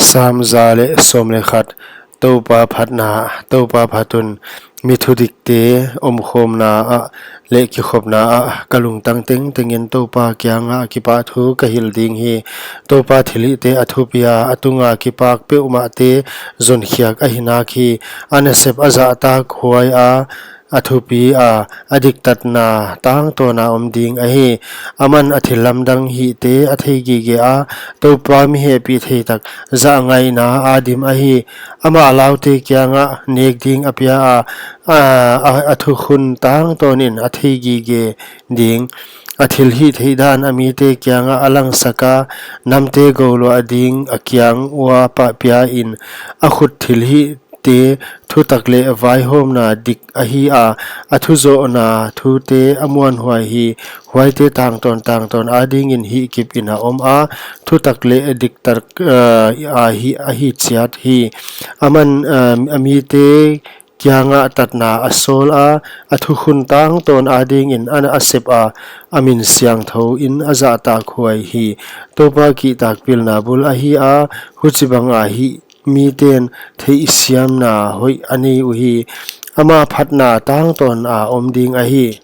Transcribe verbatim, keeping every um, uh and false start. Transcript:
Sam za leh sawm leh khat. Toupa phatna. Toupa phat un, mi thudikte omkhawmna ah leh kikhopna ah ka lungtang tengtengin Toupa kiangah kipahthu ka hilh ding hi. Toupa thilhihte a thupi a, a tunga kipak peuhmahte zonkhiak ahi nak hi. A nasep a zahtak huai a, a thupi a, a diktatna tangtawn a om ding ahi. Aman a thillamdang hihte a theigige a, Toupa mi hehpihthei tak zahngaihna a dim ahi. Amah a laute kiangah nek ding a pia a, a, a, a thukhun tangtawnin a theigige ding. A thilhihtheih dan a mite kiangah a langsak a, namte gouluah ding a kiang ua pia in, a khut thilhihte thutak leh vaihawmna dik ahi a, a thuzohna thute a muanhuai hi. Huaite tangtawn tangtawn adingin hihkip in a om a, thutak leh diktak, eh, ahi, ahi chiat hi. Aman, eh, a mite kiangah tatna a sawl a, a thukhun tangtawn adingin a nasep a, a min siangthou in a zahtakhuai hi. Toupa kihtak pilna bul ahi a, huchibang a hih miten theihsiamna hoih a nei uhi. Ama phatna tangtawn a om ding ahi.